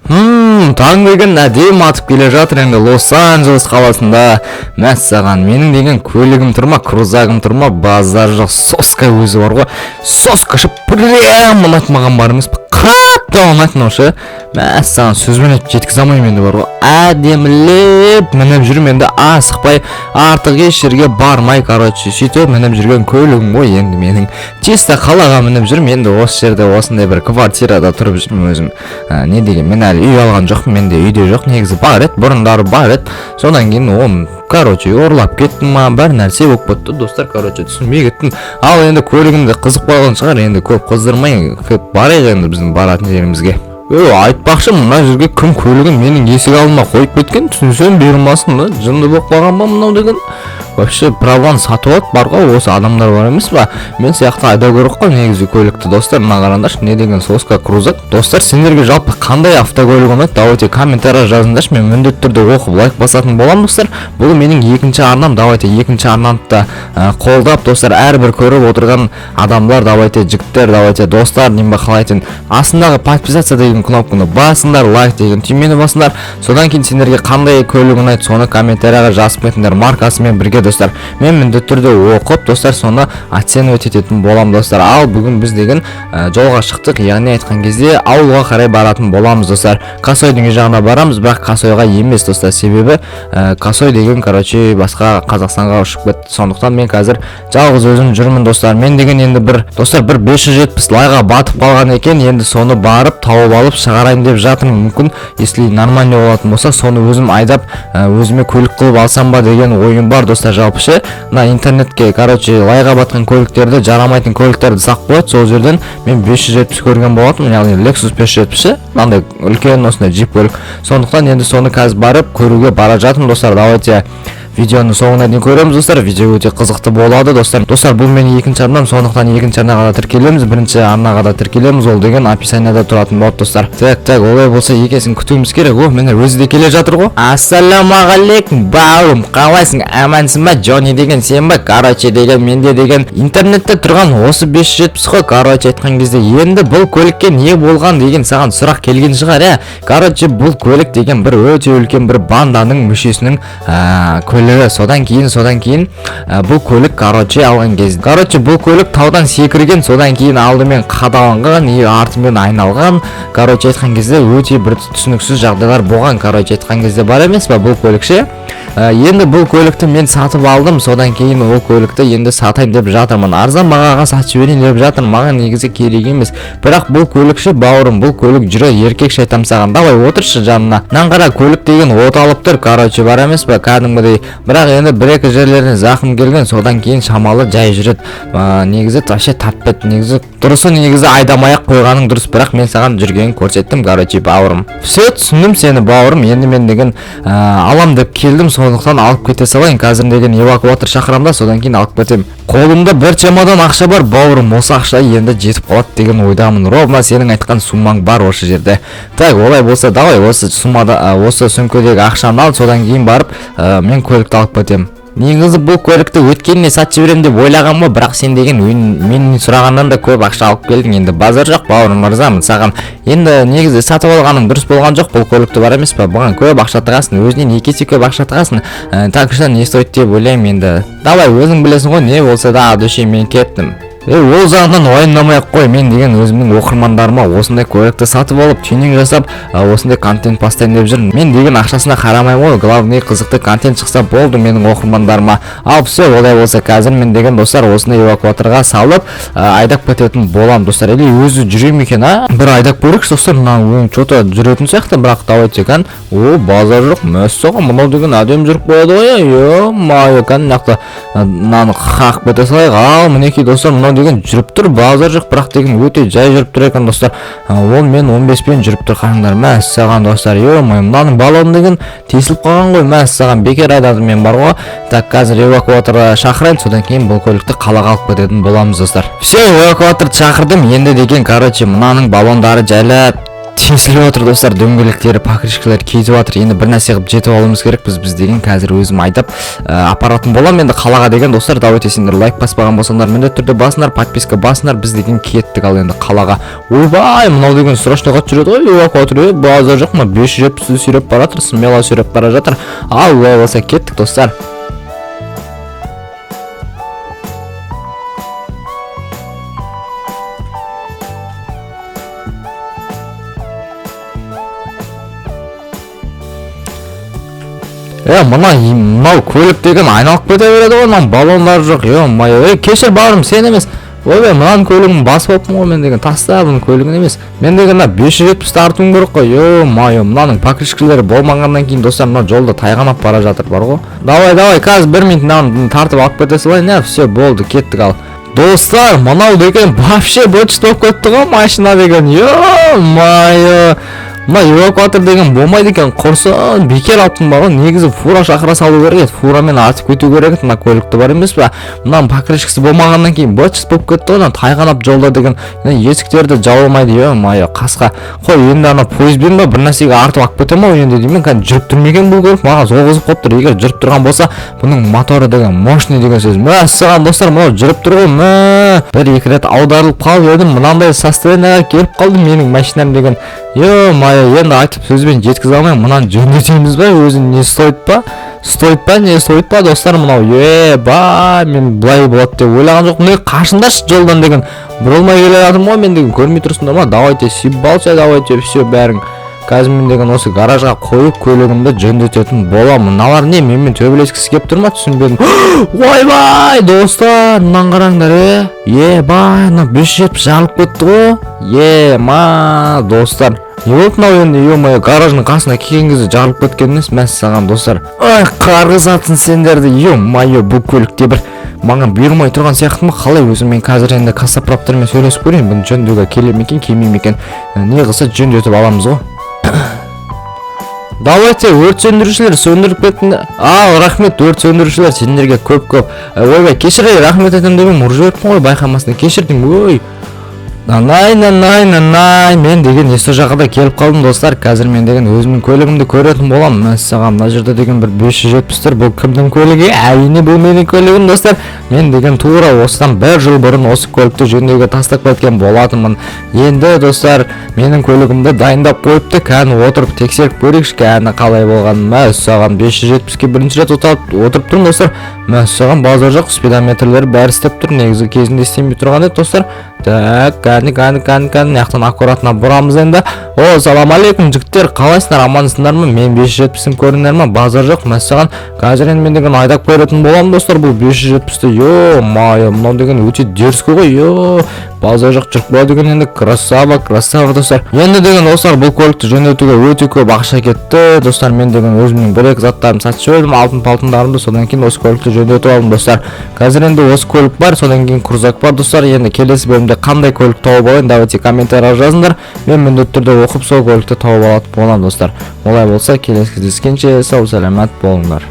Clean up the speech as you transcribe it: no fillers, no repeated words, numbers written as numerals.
Таң деген әдемі атып келе жатыр енді Лос-Анджелес қаласында. Мәссаған, менің деген көлігім тұр ма, крузагым тұр ма, базар жоқ, соска өзі бар ғой. Соска ше, прям ұнайды маған, бар емес пе? Қатты ұнайды мынау ше. Мәссаған, сөзбен айтып жеткізе алмаймын енді, бар ғой. Әдемілеп мініп жүрмін енді, асықпай, артық еш жерге бармай, короче, сөйтіп мініп жүрген көлігім ғой енді менің. Чисто қалаға мініп жүрмін енді, осы жерде осындай бір квартирада тұрып жүрмін өзім. Не деген, мен әлі үй алған жоқпын, менде үйде жоқ негізі, бар еді, бұрындары бар еді. Содан кейін оны, короче, ұрлап кетті ма, бір нәрсе болып кетті, достар, короче, түсінбей кеттім. Ал енді көлігімді қызып қойған шығар, енді көп қыздырмай, көп барайық енді біздің баратын жерімізге. Ө, айтпақшы, мына жерге кім көлігін менің есік алдыма қойып кеткен, түсінсем бұйырмасын да, жынды болып қалған ба мынау деген? Вообще праваны сатып алады бар ғой осы адамдар, бар емес па? Мен сияқты айдау керек қой негізі көлікті, достар. Мына қараңдаршы, не деген соска крузак. Достар, сендерге жалпы қандай автокөлік ұнайды? Давайте комментарий жазыңдаршы, мен міндетті түрде оқып, лайк басатын боламын, достар. Бұл менің екінші арнам, давайте екінші арнамды да қолдап, достар, әрбір көріп отырған адамдар, давайте, жігіттер, давайте, достар деймін ба, қалай айтайын, астындағы подписаться деген кнопканы басыңдар, лайк деген түймені басыңдар. Содан кейін сендерге қандай көлік ұнайды, соны комментарийға жазып кетіңдер маркасымен бірге, достар. Мен міндетті түрде оқып, достар, соны оценивать ететін боламын, достар. Ал бүгін біз деген жолға шықтық, яғни айтқан кезде ауылға қарай баратын боламыз, достар. Косойдың үй жағына барамыз, бірақ Косойға емес, достар, себебі Косой деген, короче, басқа Қазақстанға ұшып кетті. Сондықтан мен қазір жалғыз өзім жүрмін, достар. Мен деген енді бір, достар, бір 570 лайға батып қалған екен, енді соны барып тауып алып шығарайын деп жатырмын. Мүмкін, если нормальный болатын болса, соны өзім айдап, өзіме көлік қылып алсам ба деген ойым бар, достар. Жалпы ше, мына интернетке, короче, лайға батқан көліктерді, жарамайтын көліктерді салып қояды. Сол жерден мен 570 көрген болатынмын, яғни Lexus 570 ше, мынандай үлкен осындай джип көлік. Сондықтан енді соны қазір барып көруге бара жатырмын, достар. Давайте видеоның соңына дейін көреміз, достар, видео өте қызықты болады, достар. Достар, бұл менің екінші арнам, сондықтан екінші арнаға да тіркелеміз, бірінші арнаға да тіркелеміз, ол деген описанияда тұратын болады, достар. Так, так, олай болса екесін күтуіміз керек. О, міне, өзі де келе жатыр ғой. Ассалаумағалейкум, бауырым, қалайсың, амансың ба? Джонни деген сен ба? Короче, деген менде деген интернетте тұрған осы 570 қой, короче, айтқан кезде. Енді бұл көлікке не болған деген саған сұрақ келген шығар, иә? Короче, бұл көлік деген бір өте үлкен бір банданың мүшесінің көлігі. Содан кейін бұл көлік, короче, алған кезде, короче, бұл көлік таудан секірген, содан кейін алдымен қадаланған и артымен айналған. Короче, айтқан кезде, өте бір түсініксіз жағдайлар болған, короче, айтқан кезде, бар емес па бұл көлік ше? Енді бұл көлікті мен сатып алдым, содан кейін ол көлікті енді сатайын деп жатырмын, арзан бағаға сатып жіберейін деп жатырмын. Маған негізі керек емес, бірақ бұл көлік ше, бауырым, бұл көлік жүрер еркекше, айтамын саған. Давай, отыршы жанына. Мынаны қара, көлік деген от алып тұр, короче, бар емес па, кәдімгідей. Бірақ енді бір екі жерлеріне зақым келген, содан кейін шамалы жай жүреді. Негізі вообще тартпайды негізі, дұрысы негізі айдамай ақ қойғаның дұрыс, бірақ мен саған жүргенін көрсеттім, короче, бауырым. Все, түсіндім сені, бауырым. Енді мен деген алам деп келдім, сондықтан алып кете салайын. Қазір деген эвакуатор шақырамын да, содан кейін алып кетемін. Қолымда бір чемодан ақша бар, бауырым, осы ақша енді жетіп қалады деген ойдамын. Ровно сенің айтқан суммаң бар осы жерде. Так, олай болса, давай осы суммада, осы сөмкедегі ақшаны ал, содан кейін барып мен көлікті алып кетемін. Негізі бұл көлікті өткеніне сатып жіберемін деп ойлағанмын ғой, бірақ сен деген мен сұрағаннан да көп ақша алып келдің. Енді базар жоқ, бауырым, мырзамын саған. Енді негізі сатып алғаның дұрыс болған жоқ бұл көлікті, бар емес па? Бұған көп ақша тығасың, өзінен екі есе көп ақша тығасың. Так что не стоит деп ойлаймын енді. Давай, өзің білесің ғой, не болса да, от души, мен кеттім. Е, ол жағынан уайымдамай ақ қой. Мен деген өзімнің оқырмандарыма осындай көлікті сатып алып, тюнинг жасап, осындай контент бастайын деп жүрмін. Мен деген ақшасына қарамаймын ғой, главный қызықты контент шықса болды менің оқырмандарыма. Ал все, олай болса, қазір мен деген, достар, осындай эвакуаторға салып, айдап кететін боламын, достар. Или өзі жүре ме екен, а? Бір айдап көрейікші, достар. Мына че то жүретін сияқты, бірақ давайте, кән. О, базар жоқ, мәссаған, мынау деген әдемі жүріп қояды ғой, е мое. Кән, мына жақта мынаны қағып кете салайық. Ал мінекей, достар, мынау деген жүріп тұр, базар жоқ, бірақ деген өте жай жүріп тұр екен, достар. 10 мен 15-пен жүріп тұр, қараңдар. Мәссаған, достар, е мое, мынаның баллоны деген тесіліп қалған ғой. Мәссаған, бекер айдадым мен бар ғой. Так, қазір эвакуатор шақырайын, содан кейін бұл көлікті қалаға алып кететін боламыз, достар. Все, эвакуаторды шақырдым. Енді деген, короче, мынаның баллондары жайлап Тесіліп жатыр, достар, дөңгелектері, покрышкалары кетіп жатыр. Енді бір нәрсе қылып жетіп алуымыз керекпіз біз деген. Қазір өзім айдап апаратын боламын енді қалаға деген. Достар, давайте, сендер лайк баспаған болсаңдар, міндетті түрде басыңдар, подписка басыңдар. Біз деген кеттік ал енді қалаға. Ойбай, мынау деген страшно қатты жүреді ғой эвакуатор. Е, базар жоқ, мына 570-ті сүйреп бара жатыр, смело сүйреп бара жатыр. Ал олай болса, кеттік, достар. Е, мынау көлік деген айналып кете береді ғой, мынаның баллондары жоқ. Ё-моё, ей, кешір, бауырым, сен емес. Ойбай, мынаның көлігін басып алыппын ғой мен деген. Таста, бұның көлігін емес, мен деген мына 570 тартуым керек қой. Ё-моё, мынаның покрышкалары болмағаннан кейін, достар, мына жолда тайғанап бара жатыр бар ғой. Давай, давай, қазір бір минут, мынаны тартып алып кете салайын. Иә, все, болды, кеттік. Ал, достар, мынау деген вообще быт болып кетті ғой машина деген. Ё-моё, мына эвакуатор деген болмайды екен, құрсын, бекер алыппын бар ғой. Негізі фура шақыра салу керек еді, фурамен артып кету керек еді мына көлікті бар емес па. Мынаның покрышкасы болмағаннан кейін быт болып кетті ғой мына, тайғанап жолда деген. Мына есіктері де жабылмайды. Ё-моё, қасқа қой. Енді ана пойызбен ба, бір нәрсеге артып алып кетемін ау енді деймін. Кәдімгі жүріп тұр ма екен бұл көлік? Маған соғызып қойып тұр. Егер жүріп тұрған болса, бұның моторы деген мощный деген сөз. Мәссаған, достар, мынау жүріп тұр ғой. Мә, бір екі рет аударылып қалып едім, мынандай состояниеға келіп қалды менің машинам деген. Ё-моё, енді айтып сөзбен жеткізе алмаймын. Мынаны жөндетеміз ба өзі, не стоит па, стоит па, не стоит па, достар, мынау? Еба, мен былай болады деп ойлаған жоқпын. Ей, қашыңдаршы жолдан деген, бұрылмай келе жатырмын ғой мен деген, көрмей тұрсыңдар ма? Давайте, съебался, давайте, все, бәрің. Қазір мен деген осы гаражға қойып, көлігімді жөндететін боламын. Мыналар не, менімен төбелескісі келіп тұр ма, түсінбедім. Ойбай, достар, мынаны қараңдар. Е, ебай, мына 570 жарылып кетті ғой. Е ма, достар, не болды мынау енді? Ё-моё, гараждың қасына келген кезде жарылып кеткен емес. Мәссаған, достар, ой, қарғыс атсын сендерді. Ё-моё, бұл көлікте бір маған бұйырмай тұрған сияқты ма, қалай өзі? Мен қазір енді костоправтармен сөйлесіп көрейін, бұны жөндеуге келе ме екен, келмей ме екен. Не қылса, жөндетіп аламыз ғой. Давайте, өрт сөндірушілер, сөндіріп кеттіңдер. Ал, рахмет, өрт сөндірушілер, сендерге көп көп. Ойбай, кешір, ей, рахмет айтамын деп едім, ұрып жіберіппін ғой байқамастан, кешір деймін. Ой, нанай, нанай, нанай, мен деген есті жаққа да келіп қалдым, достар. Қазір мен деген өзімнің көлігімді көретін боламын. Мәссаған, мына жерде деген бір 570 тұр. Бұл кімнің көлігі? Әрине, бұл менің көлігім, достар. Мен деген тура осыдан бір жыл бұрын осы көлікті жөндеуге тастап кеткен болатынмын. Енді, достар, менің көлігімді дайындап қойыпты. Кәні, отырып тексеріп көрейікші, кәні, қалай болғанын. Мәссаған, 570-ке бірінші рет отырып тұрмын, достар. Мәссаған, базар жоқ, спидометрлер бәрі істеп тұр. Негізі кезінде істемей тұрған еді, достар. Так, кәні, кәні, кәні, кәні, мына жақтан аккуратно бұрамыз енді. О, салам алейкум, жігіттер, қалайсыңдар, амансыңдар ма? Мен 570-ін көрдіңдер ма? Базар жоқ, мәссаған. Қазір енді мен деген айдап көретін боламын, достар, бұл 570-ті. Ё-моё, мынау деген өте дерзкий ғой. Ё, базар жоқ, жүріп қояды деген енді. Красава, красава, достар. Енді деген, достар, бұл көлікті жөндетуге өте көп ақша кетті, достар. Мен деген өзімнің бір екі заттарымды сатып жібердім, алтын палтындарымды, содан кейін осы көлікті жөндетіп алдым, достар. Қазір енді осы көлік бар, содан кейін крузак бар, достар. Енді келесі бөлімде қандай көлік тауып алайын, давайте, комментарий жазыңдар. Мен міндетті түрде оқып, сол көлікті тауып алатын боламын, достар. Олай болса, келесі кездескенше сау саламат болыңдар.